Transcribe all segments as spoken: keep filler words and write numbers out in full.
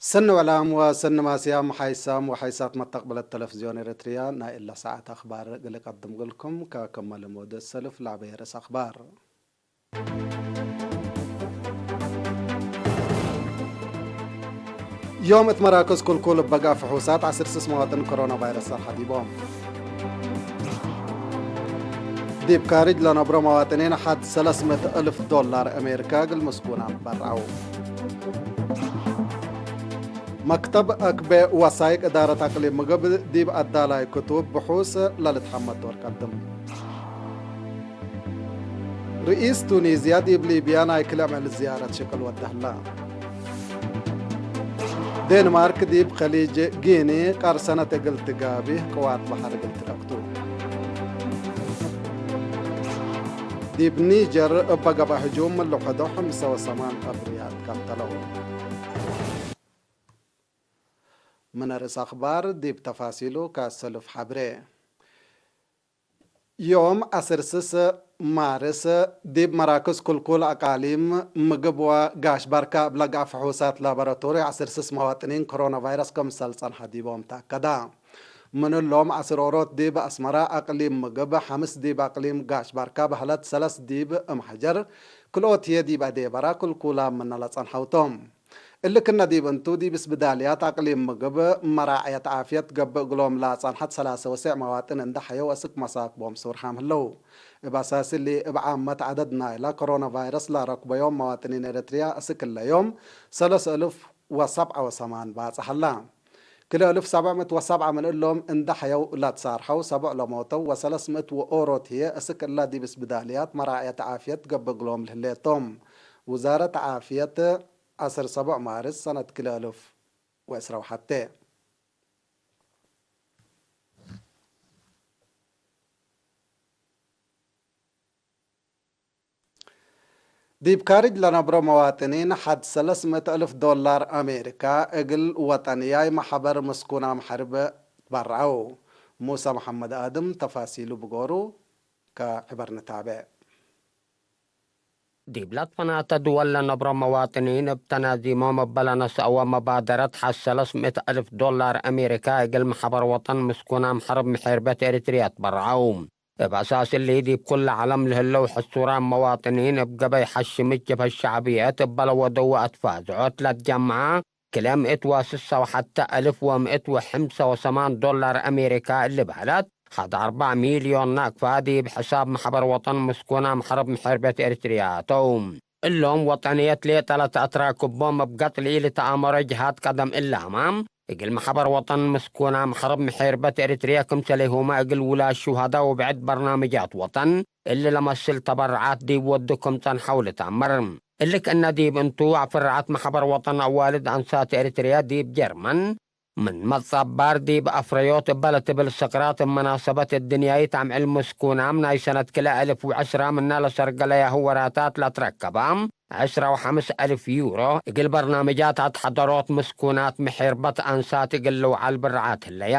ሰኒ ወዕላም ወሰኒ ማስያም ሓይሳም ወሓይሳት መተቅብለት ተለፍዝዮን ኤረትርያ፣ ናይ እለ ሰዓት አኽባር እግል እቀድም እግልኩም። ከክመ ልሙድ ሰልፍ ለዐበየ ርእስ አኽባር። ዮም እት መራክዝ ክልኩል እበ ገአ ፍሑሳት ዐስር ስስ መዋጥን ኮሮና ቫይረስ ሰርሐ ዲቦም። ዲብ ካርጅ ለነብሮ መዋጥኒን ሐድ ሰለስ ምእት እልፍ ዶላር አሜሪካ እግል ምስኩናም በርዐው። መክተብ አክቤ ወሳይቅ እዳረት አቅሊም ምግብ ዲብ አዳላይ ክቱብ ብሑስ ለልትሐመድ ዶር ቀድም። ርኢስ ቱኒዝያ ዲብ ሊብያ ናይ ክልኤ ምዕል ዝያረት ሽቅል ወደ ህላ። ዴንማርክ ዲብ ከሊጅ ጊኒ ቀርሰነት እግል ትጋብህ ቅዋት በሐር እግል ትለቅቱ። ዲብ ኒጀር እበ ገብአ ህጁም ምን ልውሐዶ ሐምሰ ወሰማን አብርያት ቀተለው። ምን ርእስ አኽባር ዲብ ተፋሲሉ ከሰልፍ ሐብሬ። ዮም ዐስር ስስ ማርስ ዲብ መራክዝ ክልኩል አቃሊም ምግብ ወጋሽ ባርካ እብ ለገአ ፍሑሳት ላቦራቶሪ ዐስር ስስ መዋጥኒን ኮሮና ቫይረስ ክምሰል ጸንሐ ዲቦም ተአከዳ። ምን እሎም ዐስር ኦሮት ዲብ አስመራ አቅሊም ምግብ፣ ሐምስ ዲብ አቅሊም ጋሽ ባርካ በህለት፣ ሰለስ ዲብ እምሐጀር፣ ክልኦት ህዬ ዲብ አዴበራ ክልኩላ ምነ ለጸንሐው ቶም። እሊ ክነ ዲብ እንቱ፣ ዲብ እስብዳልያት አቅሊም ምግብ መራዕየት ዓፍየት ገብእ እግሎም ለአጸንሐት ሰላሰ ወሴዕ መዋጥን እንዴ ሐየው አስክ መሳክቦም ሱርሓም ህለው። እብ አሳስ እሊ፣ እብ ዓመት ዐደድ ናይላ ኮሮና ቫይረስ ለረክበዮም መዋጥኒን ኤረትርያ አስክ እለ ዮም ሰለስ እልፍ ወሰብዐ ወሰማን ባጽሕ ሀላ። ክልኤ እልፍ ሰብዕ ምእት ወሰብዐ ምን እሎም እንዴ ሐየው ለትሳርሐው፣ ሰቦዕ ለሞተው ወሰለስ ምእት ወኦሮት ህዬ አስክ እለ ዲብ እስብዳልያት መራዕየት ዓፍየት ገብእ እግሎም ለህሌት ቶም። ውዛረት ዓፍየት ዐስር ሰቦዕ ማርስ ሰነት ክልኤ እልፍ ወዕስራ ወሐቴ። ዲብ ካርጅ ለነብሮ መዋጥኒን ሐድ ሰለስ ምእት እልፍ ዶላር አሜሪካ እግል ወጠንያይ መሐበር ምስኩናም ሐርብ ትበርዐው። ሙሰ መሐመድ አድም ተፋሲሉ ብጎሩ። ከሕበር ንታቤዕ። ዲብ ለትፈናተ ድወል ለነብሮ መዋጥኒን እብ ተናዚሞም እበ ለነስአወ መባደረት ሐሰለስ ምእት አልፍ ዶላር አሜሪካ እግል መሐበር ወጠን ምስኩናም ሐርብ ምሔርበት ኤሪትርያ ትበርዐው። እብ አሳስ እሊ፣ ዲብ ኩለ ዐለም ለህለው ሕሱራም መዋጥኒን እብ ገበይ ሐሽምት ጀብሀት ሸዕብየት እበ ለወደወ አትፋዝዖት ለትጀመዐ፣ ክልኤ ምእት ወስሳ ወሐተ አልፍ ወምእት ወሐምሰ ወሰማን ዶላር አሜሪካ እሊ በህለት፣ ሐድ አርበዕ ሚልዮን ናቅፋ ዲብ ሕሳብ መሕበር ወጠን ምስኩናም ሐርብ ምሔርበት ኤሪትርያ ተው። እሎም ወጠንየት ሌጠ ለተአትራክቦም እብ ገጥ ለኢልትአመሮ ጀሃት ቀደም እላመ፣ እግል መሕበር ወጠን ምስኩናም ሐርብ ምሔርበት ኤሪትርያ ክምሰሌሁመ እግል ውላድ ሹሀዳ ወብዕድ በርናምጃት ወጠን እሊ ለመስል ተበረዓት ዲብ ወዱ ክም ጸንሐው ልትአመር። እሊ ክእነ ዲብ እንቱ፣ አፍርዓት መሕበር ወጠን አዋልድ አንሳት ኤሪትርያ ዲብ ጀርመን፣ ምን መትጸባር ዲብ አፍረዮት እበ ለትብል ስቅራት፣ እብ መናሰበት እድንያይት አምዕል ምስኩናም ናይ ሰነት ክልኤ አልፍ ወዐስራ ምነ ለሰርገለያሁ ወራታት ለትረከበ ዐስራ ወሐምስ አልፍ ዩሮ፣ እግል በርናምጃት አትሐደሮት ምስኩናት ምሔርበት አንሳት እግል ልውዓል ብርዓት ህለያ።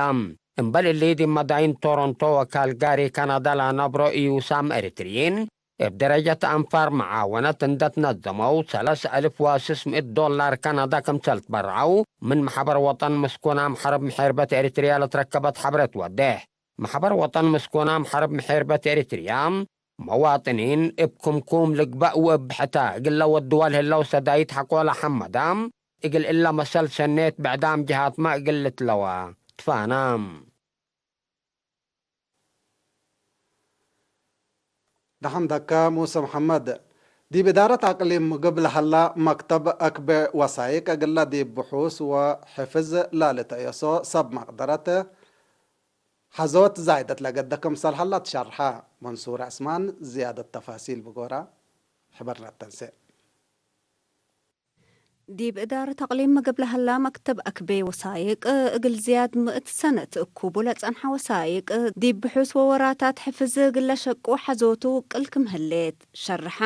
እምበል እሊ፣ ዲብ መዳይን ቶሮንቶ ወካልጋሪ ካናዳ ለነብሮ ኢውሳም ኤሪትርዪን፣ እብ ደረጀት አንፋር መዓወነት እንደ ትነዘመው፣ ሰለስ አልፍ ወስስ ምእት ዶላር ካናዳ ክምሰል ትበርዐው፣ ምን መሕበር ወጠን ምስኩናም ሐርብ ምሔርበት ኤሪትርያ ለትረከበት ሐብሬ ትወዴሕ። መሕበር ወጠን ምስኩናም ሐርብ ምሔርበት ኤሪትርያ፣ መዋጥኒን እብ ክምኩም ልግበእ ወእብ ብሕተ እግል ለወድወ ለህለው ሰዳይት ሐቆለ ሐመደ፣ እግል እለ መሰል ሰኔት ብዕዳም ጀሃትመ እግል ልትለወ ትፋነ። ደሐን ደከ ሙሰ መሐመድ። ዲብ እዳረት አቅሊም ምግብ ለሀላ መክተብ አክቤ ወሳይቅ እግለ ዲብ ብሑስ ወሕፍዝ ለልትአየሶ ሰብ መቅደረት ሐዞት ዛይደት ለገደ ክምሰል ሀላ ትሸርሐ። መንሱር ዕስማን ዝያደት ተፋሲል ብጎራ ሕበር ነተንሴ። ዲብ እዳረት አቅሊም ምግብ ለሀላ መክተብ አክቤ ወሳይቅ፣ እግል ዝያድ ምእት ሰነት እኩቡ ለጸንሐ ወሳይቅ፣ ዲብ ብሑስ ወወራታት ሕፍዝ እግል ለሸቁ ሐዞቱ ውቅል ክም ህሌት ሸርሐ።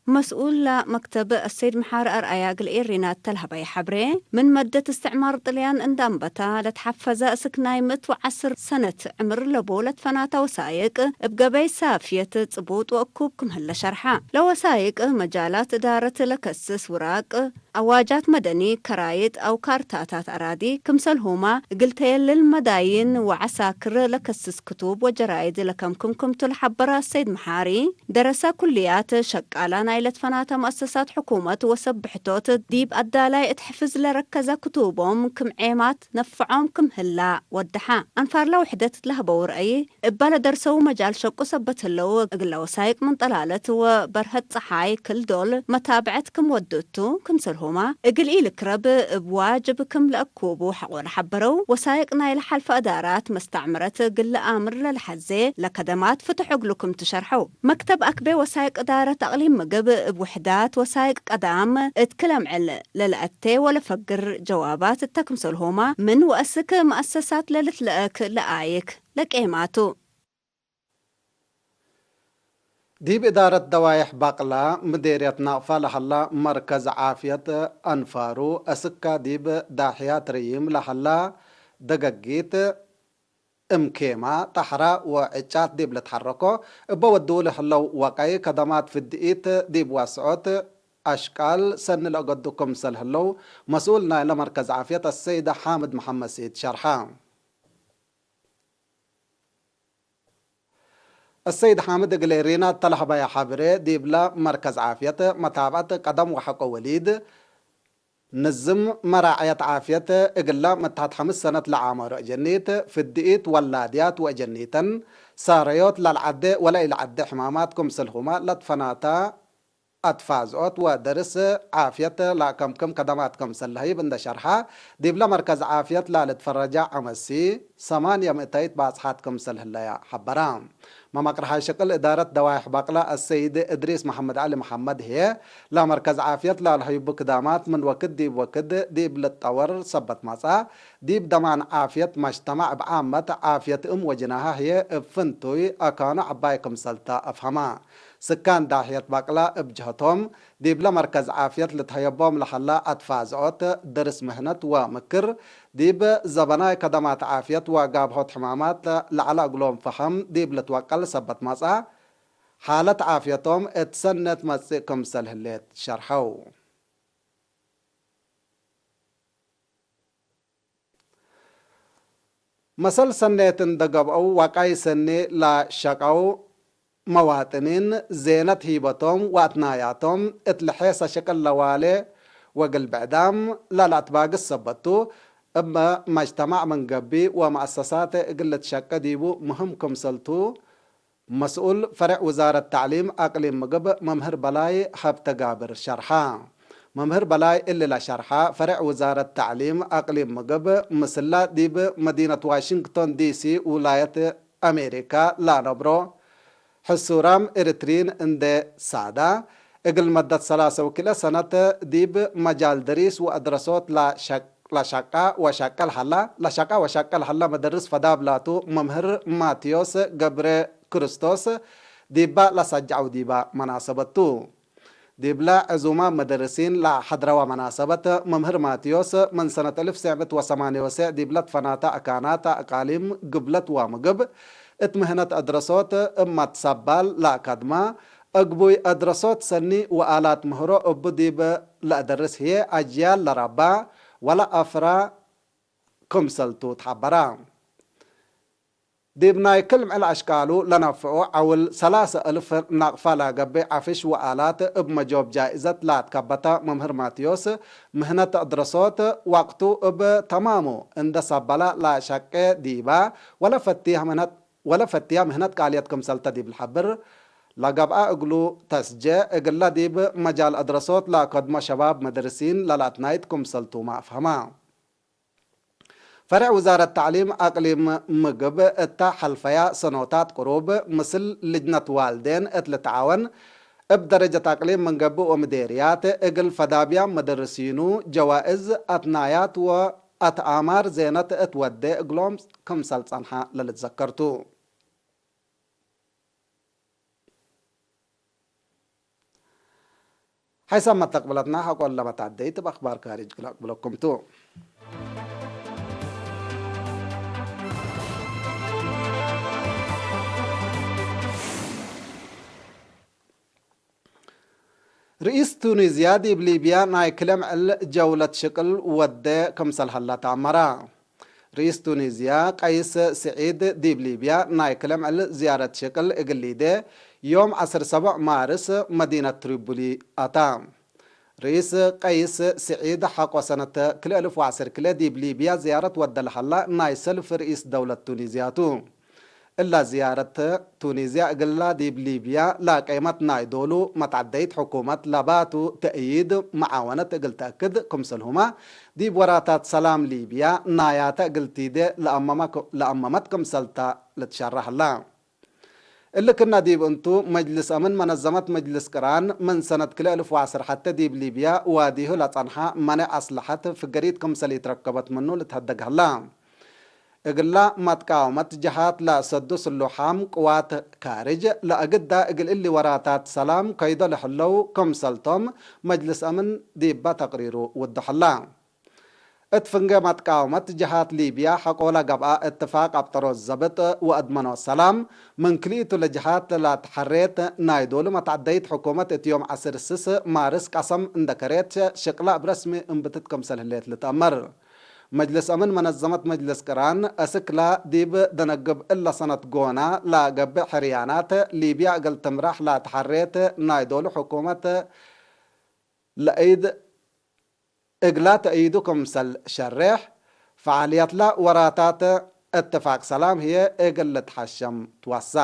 መስኡል ለመክተብ አሰይድ መሓሪ አርአያ እግል ኤሪናት ተልሀበየ ሐብሬ፣ ምን መደት እስትዕማር ጥልያን እንደ አንበታ ለትሐፈዘ እስክ ናይ ምእት ወዐስር ሰነት ዕምር ለቡ ለትፈናተ ወሳይቅ፣ እብ ገበይ ሳፍየት፣ ጽቡጥ ወእኩብ ክም ህለ ሸርሐ። ለወሳይቅ መጃላት እዳረት ለከስስ ውራቅ፣ አዋጃት መደኒ፣ ከራይጥ አው ካርታታት አራዲ፣ ክምሰልሁመ እግል ተየልል መዳይን ወዐሳክር ለከስስ ክቱብ ወጀራይድ ለከምክም ክምቱ ለሐበረ አሰይድ መሓሪ፣ ደረሰ ኩልያት ሸቃላ ናይ ለትፈናተ መአሰሳት ሕኩመት ወሰብሕቶት ዲብ አዳላይ እት ሕፍዝ ለረከዘ ክቱቦም ክም ዔማት ነፍዖም ክም ህላ ወደሐ። አንፋር ለውሕደት ለሀበው ረአይ፣ እበ ለደርሰው መጃል ሸቁ ሰበት ህለው፣ እግለ ወሳይቅ ምን ጠላለት ወበርሀት ጸሓይ ክል ዶል መታብዐት ክም ወዱ እቱ፣ ክምሰልሁመ እግል ኢልክረብ እብ ዋጅብ ክም ለአኩቡ ሐቆ ለሐበረው፣ ወሳይቅ ናይለ ሐልፈ እዳራት መስተዕምረት እግል ለአምር ለለሐዜ ለከደማት ፍትሕ እግሉ ክም ትሸርሐው። መክተብ አክቤ ወሳይቅ እዳረት አቅሊም ምግብ እብ ውሕዳት ወሳይቅ ቀዳም እት ክለ ምዕል ለለአቴ ወለፈግር ጀዋባት እተ ክምሰልሆማ ምን ወአስክ መአሰሳት ለልትለአክ ለአይክ ለቄማቱ። ዲብ እዳረት ደዋይሕ ባቅላ ምዴርየት ናቅፋ ለሀላ መርከዝ ዓፍየት አንፋሩ አስካ ዲብ ዳሕያት ረዪም ለሀላ ደገጊት እምኬማ፣ ጠሕራ ወዕጫት ዲብ ልትሐረኮ እበ ወድው ለህለው ወቀይ ከደማት ፍድኢት ዲብ ዋስዖት አሽቃል ሰኒ ለአገዱ ክምሰል ህለው መስኡል ናይለ መርከዝ ዓፍየት አሰይድ ሓምድ መሐመድ ሲድ ሸርሐ። አሰይድ ሓምድ እግል ኤሪና እተ ለሀበየ ሐብሬ፣ ዲብለ መርከዝ ዓፍየት መታብዐት ቀደም ወሐቆ ወሊድ፣ ንዝም መራዐየት ዓፍየት እግለ ምታት ሐምስ ሰነት ለዓመሮ እጀኒት፣ ፍድኢት ወላድያት ወእጀኒተን፣ ሳረዮት ለልዓዴ ወለኢለዓዴ ሕማማት ክምሰልሁመ ለትፈናተ አትፋዝኦት ወደርስ ዓፍየት ለአከምክም ከደማት ክምሰል ለህይብ እንደ ሸርሐ፣ ዲብለ መርከዝ ዓፍየት ለልትፈረጃ ዐመሲ ሰማንየ ምእተይት ባጽሓት ክምሰል ህለያ ሐበረ። መመቅርሓይ ሽቅል እዳረት ደዋይሕ ባቅላ አሰይድ እድሪስ መሐመድ ዐሊ መሐመድ ህዬ፣ ለመርከዝ ዓፍየት ላለሀዩቡ ክዳማት ምን ወክድ ዲብ ወክድ ዲብ ልትጠወር ሰበት መጽአ፣ ዲብ ደማን ዓፍየት መጅተማዕ እብ ዓመት፣ ዓፍየት እም ወጅናሀ ህዬ እብ ፍንቱይ አካኑ ዐባይ ክምሰልተ አፍሀመ። ስካን ዳሕየት ባቅላ እብ ጀህቶም፣ ዲብለ መርከዝ ዓፍየት ልትሀየቦም ለሀላ አትፋዝዖት፣ ደርስ ምህነት ወምክር፣ ዲብ ዘበናይ ከደማት ዓፍየት ወጋብሆት ሕማማት ለዐለ እግሎም ፈሀም ዲብ ልትወቀል ሰበት መጽአ፣ ሓለት ዓፍየቶም እት ሰኔት መጽእ ክምሰል ህሌት ሸርሐው። መሰል ሰኔት እንደ ገብአው፣ ወቃይ ሰኒ ለሸቀው መዋጥኒን፣ ዜነት ሂበቶም ወአትናያቶም እት ለሔሰ ሽቅል ለዋሌ ወእግል ብዕዳም ለለአትባግስ ሰበት ቱ፣ እብ መጅተማዕ ምን ገብእ ወመአሰሳት እግል ልትሸቄ ዲቡ ምህም ክምሰል ቱ፣ መስኡል ፈሬዕ ውዛረት ተዕሊም አቅሊም ምግብ መምህር በላይ ሀብተጋብር ሸርሐ። መምህር በላይ እሊ ለሸርሐ፣ ፈሬዕ ውዛረት ተዕሊም አቅሊም ምግብ ምስላ ዲብ መዲነት ዋሽንግቶን ዲሲ ውላየት አሜሪካ ለአነብሮ ሕሱራም ኤሪትሪን እንዴ ሳዳ፣ እግል መደት ሰላሰ ወክልኤ ሰነት ዲብ መጃል ደሪስ ወአድረሶት ለሸቅ ለሸቀ ወሸቀ ለሀላ፣ ለሸቀ ወሸቀ ለሀላ መደርስ ፈዳብ ላቱ መምህር ማቴዎስ ገብረ ክርስቶስ ዲባ ለሰጀዐው ዲባ መናሰበት ቱ። ዲብለ ዕዙማም መደርሲን ለሐድረወ መናሰበት፣ መምህር ማቴዎስ ምን ሰነት እልፍ ወትሰዕ ምእት ወሰማንየ ወሰዕ ዲብለ ትፈናተ አካናት አቃሊም ግብለት ወምግብ እት ምህነት አድረሶት እብ መትሰባል ለአካድማ፣ እግቡይ አድረሶት ሰኒ ወአላት ምህሮ እቡ ዲብ ለአደርስ ህዬ አጅያል ለረባ ወለአፍራ ክምሰል ቱ ተሐበረ። ዲብ ናይ ክል ምዕል አሽቃሉ ለነፍዑ ዐውል ሰላሰ እልፍ ናቅፋ ለገብእ ዐፍሽ ወአላት እብ መጆብ ጃኢዘት ለአትከበተ መምህር ማቴዎስ፣ ምህነት አድረሶት ወቅቱ እብ ተማሙ እንደ ሰበለ ለሸቄ ዲባ ወለፈትየ ምህነት ወለፈትያ ምህነት ቃልየት ክምሰልተ ዲብ ለሐብር፣ ለገብአ እግሉ ተስጀ፣ እግለ ዲብ መጃል አድረሶት ለአከድሞ ሸባብ መደርሲን ለለአትናይት ክምሰልቱመ አፍሀመ። ፈሬዕ ውዛረት ተዕሊም አቅሊም ምግብ እተ ሐልፈያ ሰኖታት ቅሩብ፣ ምስል ልጅነት ዋልዴን እት ልትዓወን፣ እብ ደረጀት አቅሊም ምን ገብእ ወምዴርያት፣ እግል ፈዳብያም መደርሲኑ ጀዋእዝ፣ አትናያት ወ አትአማር ዜነት እት ወዴ እግሎም ክምሰል ጸንሐ ለልትዘከር ቱ። ሐይሳም መተቅብለትና ሐቆለ መታደይት እብ አክባር ካሪጅ ለአቅብለኩም ቱ። ርኢስ ቱኒዝያ ዲብ ሊብያ ናይ ክለ ምዕል ጀውለት ሽቅል ወዴ ክምሰል ሀላ ተአመረ። ርኢስ ቱኒዝያ ቀይስ ስዒድ ዲብ ሊብያ ናይ ክለ ምዕል ዝያረት ሽቅል እግል ሊዴ ዮም ዐስር ሰቦዕ ማርስ መዲነት ትሪቡሊ አታ። ርኢስ ቀይስ ስዒድ ሐቆ ሰነት ክልኤ እልፍ ወዐስር ክልኤ ዲብ ሊብያ ዝያረት ወደ ለሀላ ናይ ሰልፍ ርኢስ ደውለት ቱኒዝያ ቱ። እላ ዝያረት ቱኒዝያ እግላ ዲብ ሊብያ ለአቀይመት ናይ ዶሉ መትዐደይት ሕኩመት ለባቱ ተእይድ መዓወነት እግል ተአክድ ክምሰልሁመ ዲብ ወራታት ሰላም ሊብያ ናያተ እግል ቲዴ ለአመመ-፣ ለአመመት ክምሰልታ ልትሸረሕ ህላ። እሊ ክና ዲብ እንቱ፣ መጅልስ አምን መነዘመት መጅልስ ቅራን ምን ሰነት ክልኤ እልፍ ወዐስር ሐቴ ዲብ ሊብያ ዋዲሁ ለጸንሐ መኔዕ አስለሐት ፍገሪት ክምሰል ኢትረከበት ምኑ ልትሀደግ ሀላ። እግላ መትቃወመት ጀሃት ለሰዱ ስሉሓም ቅዋት ካርጅ ለአግዳ እግል እሊ ወራታት ሰላም ከይዶ ለህለው ክምሰልቶም መጅልስ አምን ዲበ ተቅሪሩ ውዱ ሀላ። እት ፍንጌ መትቃወመት ጀሃት ሊብያ ሐቆለ ገብአ እትፋቅ አብጠሮ ዘብጥ ወአድመኖ ሰላም፣ ምን ክልኢቱ ለጀሃት ለትሐሬት ናይ ዶሉ መትዐደይት ሕኩመት እት ዮም ዐስር ስስ ማርስ ቀሰም እንደ ከሬት ሽቅላ እብ ረስሚ እንብትት ክምሰል ህሌት ልትአመር። መጅልስ አምን መነዘመት መጅልስ ቅራን፣ አስክላ ዲብ ደነግብ እለ ሰነት ጎና ለገብእ ሕርያናት ሊብያ እግል ትምራሕ ለትሐሬት ናይ ዶሉ ሕኩመት ለአይድ እግላ ተእይዱ ክምሰል ሸሬሕ፣ ፈዓልየትለ ወራታት እትፋቅ ሰላም ህዬ እግል ልትሐሸም ትወሰ።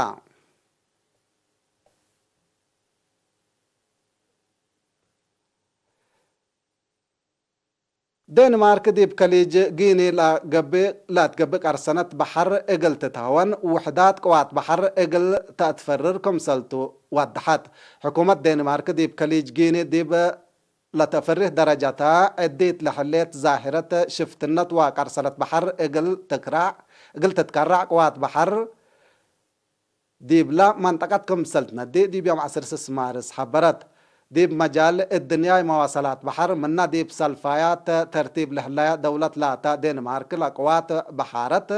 ዴንማርክ ዲብ ከሊጅ ጊኒ ለገብእ፣ ለትገብእ ቀርሰነት በሐር እግል ትትሀወን፣ ውሕዳት ቅዋት በሐር እግል ተአትፈርር ክምሰልቱ ወደሐት። ሕኩመት ዴንማርክ ዲብ ከሊጅ ጊኒ ዲብ ለተፍርህ ደረጃታ ዕዲት ለህሌት ዛሂረት ሽፍትነት ወቀርሰለት በሐር እግል ትክራዕ፣ እግል ትትከራዕ ቅዋት በሐር ዲብላ መንጠቀት ክምሰል ትነዲ ዲብ ዮም ዐስር ስስ ማርስ ሐበረት። ዲብ መጃል እድንያይ መዋሰላት በሐር ምና ዲብ ሰልፋያት ተርቲብ ለህለያ ደውለት ላታ ዴንማርክ ለቅዋት በሐረት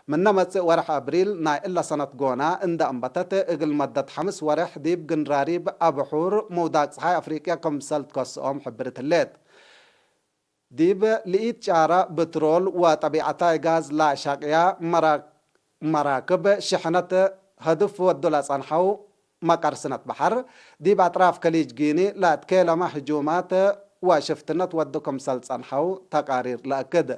ምነ መጽእ ወርሕ አብሪል ናይ እለ ሰነት ጎና እንደ አንበተት፣ እግል መደት ሐምስ ወርሕ ዲብ ግንራሪብ አብሑር ምውዳቅ ጸሓይ አፍሪቅያ ክምሰል ትከስኦም ሕብርት ህሌት። ዲብ ልኢትጫረ ብትሮል ወጠቢዐታይ ጋዝ ለአሻቅያ መራ-፣ መራክብ ሽሕነት ህድፍ ወዱ ለጸንሐው መቀርስነት በሐር፣ ዲብ አጥራፍ ከሊጅ ጊኒ ለአትኬለመ ህጁማት ወሽፍትነት ወዱ ክምሰል ጸንሐው ተቃሪር ለአክድ።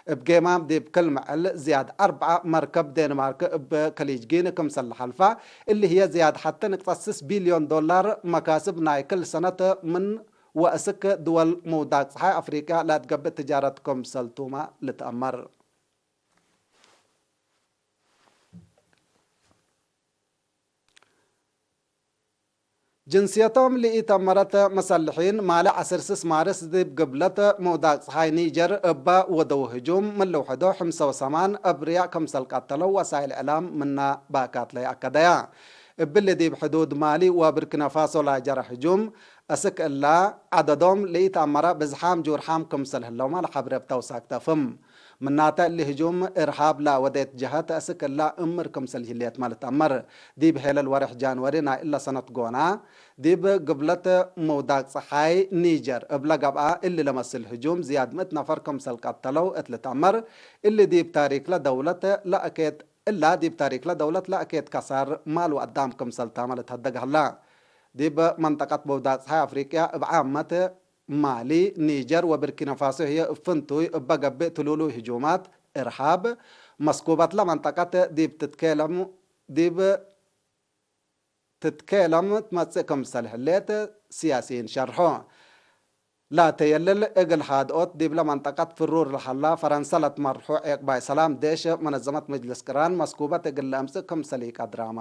እብ ጌማም ዲብ ክል ምዕል ዝያድ አርብዐ መርከብ ዴንማርክ እብ ከሊጅ ጊኒ ክምሰል ለሐልፋ፣ እሊ ህዬ ዝያድ ሐቴ ንቅጠት ስስ ቢልዮን ዶላር መካስብ ናይ ክል ሰነት ምን ወእስክ ድወል ምውዳቅ ጸሓይ አፍሪቅያ ለአትገብእ ትጃረት ክምሰልቱመ ልትአመር። ጅንስየቶም ለኢተአመረት መሰልሒን ማሌ ዐስር ስስ ማርስ ዲብ ግብለት ምውዳቅ ጸሓይ ኒጀር እበ ወደው ህጁም ምን ልውሕዶ ሕምሰ ወሰማን አብርያእ ክምሰል ቀተለው ወሳይል እዕላም ምነ ባካት ለይአከደያ። እብሊ ዲብ ሕዱድ ማሊ ወብርኪናፋሶ ለጀረ ህጁም፣ አስክ እላ ዐደዶም ለኢተአመረ ብዝሓም ጁርሓም ክምሰል ህለውመ ለሐብሬ እብ ተውሳክ ተፍህም። ምናተ እሊ ህጁም እርሃብ ለወዴት ጀሀት አስክ እላ እምር ክምሰል ህሌትመ ልትአመር። ዲብ ሄለል ወሬሕ ጃንወሪ ናይ እለ ሰነት ጎና፣ ዲብ ግብለት ምውዳቅ ጸሓይ ኒጀር እብለ ገብአ እሊ ለመስል ህጁም ዝያድ ምእት ነፈር ክምሰል ቀተለው እት ልትአመር። እሊ ዲብ ታሪክለ ደውለት ለአኬት እላ ዲብ ታሪክለ ደውለት ለአኬት ከሳር ማል ወአዳም ክምሰል ታመ ልትሀደግ ሀላ። ዲብ መንጠቀት ምውዳቅ ጸሓይ አፍሪቅያ እብ ዓመት ማሊ፣ ኒጀር ወብርኪናፋሶ ህዬ እብ ፍንቱይ እበ ገብእ ትሉሉይ ህጁማት እርሃብ፣ መስኩበትለ መንጠቀት ዲብ ትትኬለም፣ ዲብ ትትኬለም ትመጽእ ክምሰል ህሌት ስያሲይን ሸርሖ። ላተ የልል እግል ሃድኦት ዲብለ መንጠቀት ፍሩር ለሀላ ፈረንሰ ለትመርሖ ዔቅባይ ሰላም ዴሽ መነዘመት መጅልስ ቅራን መስኩበት እግል ለአምጽእ ክምሰል ኢቀድራመ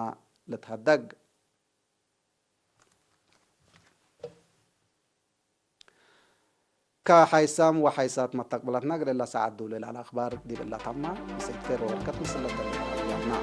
ልትሀደግ። ከሐይሳም ወሐይሳት መተቅብለትና እግል እለ ሰዓት ዱል ለዐለ አክባር ዲብ እለ ተማ። ምሰይት ፌሮ ወርከት ምስል ለተለየ አክባርና።